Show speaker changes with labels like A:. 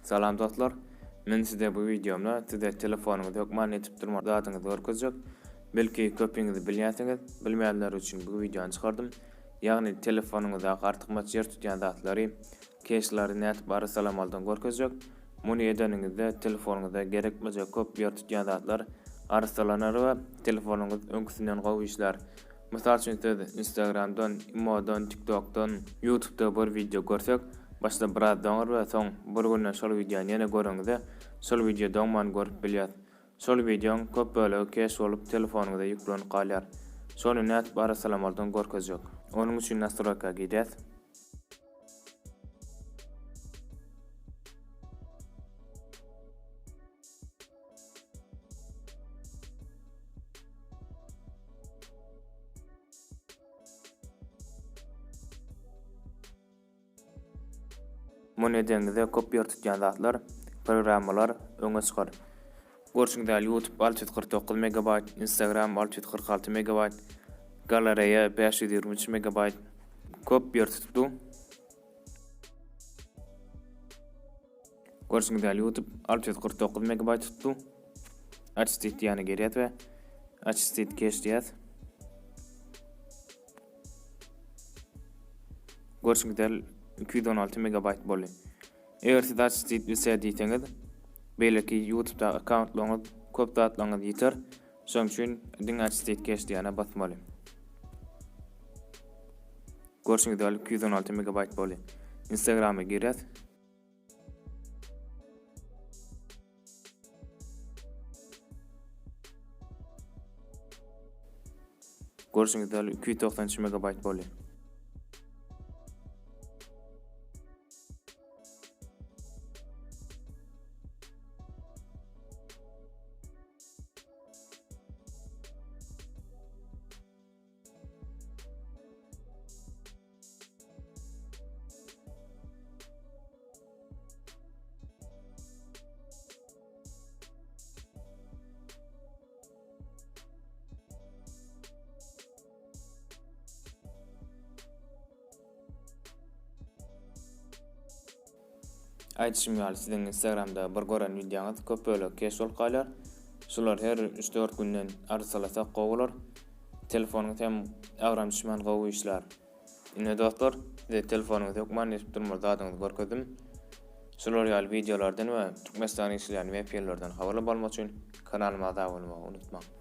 A: Salam dostlar. Men size bu wideomda size telefonyňyzy hökman ýetip durmaly zadyňyzy görkezjek. Belki köpüňiz bilýänsiňiz, bilmeýänler üçin bu wideony çykardym. Ýagny telefonyňyzdaky artykmaç ýer tutýan zatlary, keşlary nädip arassalamalydygyny görkezjek. Muny edeniňizde telefonyňyzda gerekmejek köp ýer tutýan zatlar arassalanar we telefonyňyz öňküsinden gowy işlär. Mysal üçin siz Instagramdan, Imodan, TikTokdan, Youtubeda bir wideo görsek, başda biraz doňar we soň bir günden şol wideony ýene göreňizde şol wideo doňman görüp bilýäs. Şol wideoň köp bölegi keş bolup telefonyňyza ýüklenip galýar. Şony nädip arassalamalydygyny görkezjek. Onuň üçin nastroýka girýäs. Muny edeňizde köp ýer tutýan zatlar, programmalar öňe çykar. Görşüňiz ýaly YouTube 649 megabaýt, Instagram 646 megabaýt, galereýa 523 megabaýt köp ýer tutupdy. Görşüňiz ýaly YouTube 649 megabaýt tutdy. Açyt diýýäne girýäs we açyt cache diýýäs. Görşüňiz ýaly 216 megabaýt boldy. Eger siz açyt bilse diýseňiz, beýleki YouTube-da akkauntlaryňyz, köp zatlaryňyz ýiter. Şonuň üçin diňe açyt cache diýýäne basmaly. Görşüňiz ýaly 216 megabaýt boldy. Instagram-a girýäs. Görşüňiz ýaly 293 megabaýt boldy. Aýdyşym ýaly siziň Instagramda bir gören wideoňyz köp bölek keş bolup galýar. Şular her 3-4 günden arssalasak gowy bolar. Telefonyňyz hem agram düşmän gowy işlär. Ine dostlar, size telefonyňyzy hökman ýetip durmaly zadyňyzy görkezdim. Şular ýaly wideolardan we Türkmenistanda işleýän VPN-lerden habarly bolmak üçin kanalyma agza bolmagy unutmaň.